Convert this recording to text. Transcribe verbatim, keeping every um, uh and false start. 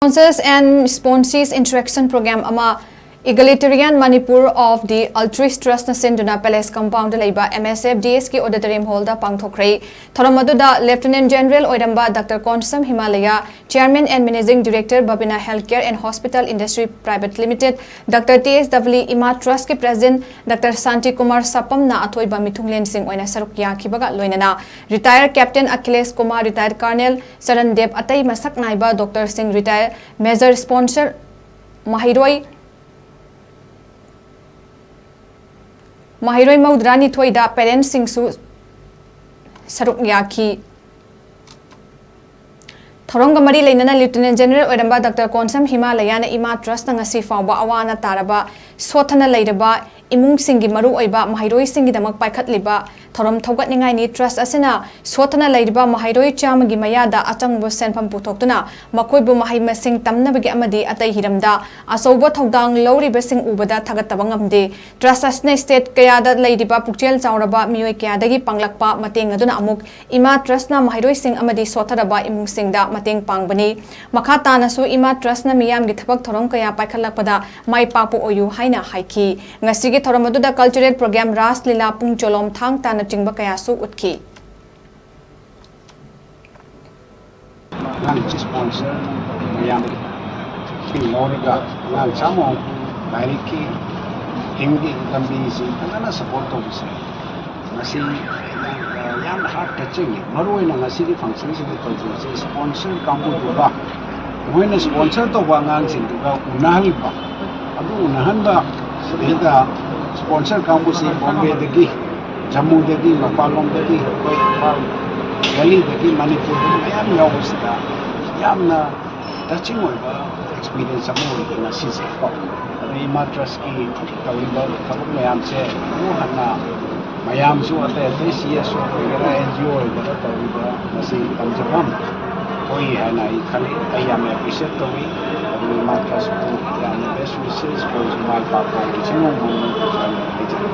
Sponsors and Sponsees Interaction Program ꯑꯃ Egalitarian Manipur of the Altruist Trustꯅ ꯁꯤꯟꯗꯨꯅ Palace Compoundꯗ ꯂꯩꯕ M S F D Sꯀꯤ Auditorium Hallꯗ ꯄꯥꯡꯊꯣꯛꯈ꯭ꯔꯦ꯫ ꯊꯧꯔꯝ ꯑꯗꯨꯗ Lieutenant General ꯑꯣꯏꯔꯝꯕ Doctor Konsam Himalaya, Chairman and Managing Director Babina Healthcare and Hospital Industry Private Limited, Doctor T S W Ima Trustꯀꯤ President Doctor Santi Kumar Sapamꯅ ꯑꯊꯣꯏꯕ ꯃꯤꯊꯨꯡꯂꯦꯟꯁꯤꯡ ꯑꯣꯏꯅ ꯁꯔꯨꯛ ꯌꯥꯈꯤꯕꯒ ꯂꯣꯏꯅꯅ Retired Captain Akhilesh Kumar, Retired Colonel Charan Dev, ꯑꯇꯩ ꯃꯁꯛ ꯅꯥꯏꯕ Doctorꯁꯤꯡ, Retired Major Sponsor, ꯃꯍꯩꯔꯣꯏ ꯃꯍꯩꯔꯣꯏ ꯃꯧꯗ꯭ꯔꯥꯅꯤꯊꯣꯏꯗ parentꯁꯤꯡꯁꯨ ꯁꯔꯨꯛ ꯌꯥꯈꯤ꯫ ꯊꯧꯔꯝꯒ ꯃꯔꯤ ꯂꯩꯅꯅ Lieutenant General ꯑꯣꯏꯔꯝꯕ Doctor Konsam Himalayana Ima Trustꯅ ꯉꯁꯤ ꯐꯥꯎꯕ ꯑꯋꯥ ꯑꯅꯥ ꯇꯥꯔꯕ, ꯁꯣꯠꯊꯅ ꯂꯩꯔꯕ ꯏꯃꯨꯡꯁꯤꯡꯒꯤ ꯃꯔꯨꯑꯣꯏꯕ ꯃꯍꯩꯔꯣꯏꯁꯤꯡꯒꯤꯗꯃꯛ ꯄꯥꯏꯈꯠꯂꯤꯕ ꯊꯧꯔꯝ ꯊꯧꯒꯠꯅꯤꯡꯉꯥꯏꯅꯤ꯫ Trust ꯑꯁꯤꯅ ꯁꯣꯠꯊꯅ ꯂꯩꯔꯤꯕ ꯃꯍꯩꯔꯣꯏ ꯆꯥꯝꯃꯒꯤ ꯃꯌꯥꯗ ꯑꯆꯪꯕ ꯁꯦꯟꯐꯝ ꯄꯨꯊꯣꯛꯇꯨꯅ ꯃꯈꯣꯏꯕꯨ ꯃꯍꯩ ꯃꯁꯤꯡ ꯇꯝꯅꯕꯒꯤ ꯑꯃꯗꯤ ꯑꯇꯩ ꯍꯤꯔꯝꯗ ꯑꯆꯧꯕ ꯊꯧꯗꯥꯡ ꯂꯧꯔꯤꯕꯁꯤꯡ ꯎꯕꯗ ꯊꯥꯒꯠꯇꯕ ꯉꯝꯗꯦ꯫ Trust ꯑꯁꯤꯅ state ꯀꯌꯥꯗ ꯂꯩꯔꯤꯕ ꯄꯨꯛꯆꯦꯜ ꯆꯥꯎꯔꯕ ꯃꯤꯑꯣꯏ ꯀꯌꯥꯗꯒꯤ ꯄꯥꯡꯂꯛꯄ ꯃꯇꯦꯡ ꯑꯗꯨꯅ ꯑꯃꯨꯛ Ima Trustꯅ ꯃꯍꯩꯔꯣꯏꯁꯤꯡ ꯑꯃꯗꯤ ꯁꯣꯠꯊꯔꯕ ꯏꯃꯨꯡꯁꯤꯡꯗ ꯃꯇꯦꯡ ꯄꯥꯡꯕꯅꯤ꯫ ꯃꯈꯥ ꯇꯥꯅꯁꯨ Ima Trustꯅ ꯃꯤꯌꯥꯝꯒꯤ ꯊꯕꯛ ꯊꯧꯔꯝ ꯀꯌꯥ ꯄꯥꯏꯈꯠꯂꯛꯄꯗ ꯃꯥꯏ ꯄꯥꯛꯄ ꯑꯣꯏꯌꯨ ꯍꯥꯏꯅ ꯍꯥꯏꯈꯤ꯫ ꯉꯁꯤꯒꯤ ꯊꯧꯔꯝ ꯑꯗꯨꯗ cultural program, ꯔꯥꯁ ꯂꯤꯂꯥ, ꯄꯨꯡ ꯆꯣꯂꯣꯝ ꯊꯥꯡ ꯇꯥꯅꯆꯤꯡꯕ ꯀꯌꯥꯁꯨ ꯎꯠꯈꯤ꯫ ꯑꯉꯥꯡ sponsor ꯃꯌꯥꯝ ꯂꯧꯔꯒ ꯑꯉꯥꯡ ꯆꯥꯝꯃ ꯂꯥꯏꯔꯤꯛꯀꯤ ꯍꯤꯡꯒꯤ ꯂꯝꯕꯤꯁꯤ ꯐꯖꯅ support ꯇꯧꯕꯁꯦ, ꯃꯁꯤ ꯌꯥꯝꯅ heart touchingꯅꯤ꯫ ꯃꯔꯨꯑꯣꯏꯅ ꯉꯁꯤꯒꯤ functionꯁꯤꯗ ꯇꯧꯖꯕꯁꯦ sponsor ꯀꯥꯡꯕꯨꯗꯨꯒ, ꯃꯣꯏꯅ sponsor ꯇꯧꯕ ꯑꯉꯥꯡꯁꯤꯡꯗꯨꯒ ꯎꯅꯍꯟꯕ, ꯑꯗꯨ ꯎꯅꯍꯟꯕ ꯁꯤꯗꯩꯗ sponsor ꯀꯥꯡꯕꯨꯁꯤ ꯕꯣꯝꯕꯦꯗꯒꯤ, ꯖꯝꯃꯨꯗꯒꯤ, ꯃꯄꯥꯟꯂꯣꯝꯗꯒꯤ, ꯑꯩꯈꯣꯏ ꯏꯝꯐꯥꯜ ꯚꯦꯂꯤꯗꯒꯤ, ꯃꯅꯤꯄꯨꯔꯗꯒꯤ ꯃꯌꯥꯝ ꯌꯥꯎꯕꯁꯤꯗ ꯌꯥꯝꯅ touching ꯑꯣꯏꯕ experience ꯑꯃ ꯑꯣꯏꯈꯤ ꯉꯁꯤꯁꯦ ꯀꯣ꯫ ꯑꯗꯩ Ima Trustꯀꯤ ꯇꯧꯔꯤꯕ ꯊꯕꯛ ꯃꯌꯥꯝꯁꯦ ꯑꯃꯨꯛ ꯍꯟꯅ ꯃꯌꯥꯝꯁꯨ, ꯑꯇꯩ ꯑꯇꯩ C S O ꯑꯣꯏꯒꯦꯔꯥ, N G O ꯑꯣꯏꯒꯦꯔꯥ, ꯇꯧꯔꯤꯕ ꯃꯁꯤ ꯇꯝꯖꯐꯝ ꯑꯣꯏ ꯍꯥꯏꯅ ꯑꯩ ꯈꯜꯂꯤ꯫ ꯑꯩ ꯌꯥꯝꯅ appreciate ꯇꯧꯏ꯫ ꯑꯗꯨꯒ Ima Trustꯄꯨ ꯌꯥꯝꯅ best wishes, ꯑꯩꯈꯣꯏꯁꯨ ꯃꯥꯏ ꯄꯥꯛꯄ ꯑꯣꯏꯁꯤꯡ ꯍꯥꯏꯖꯔꯤ꯫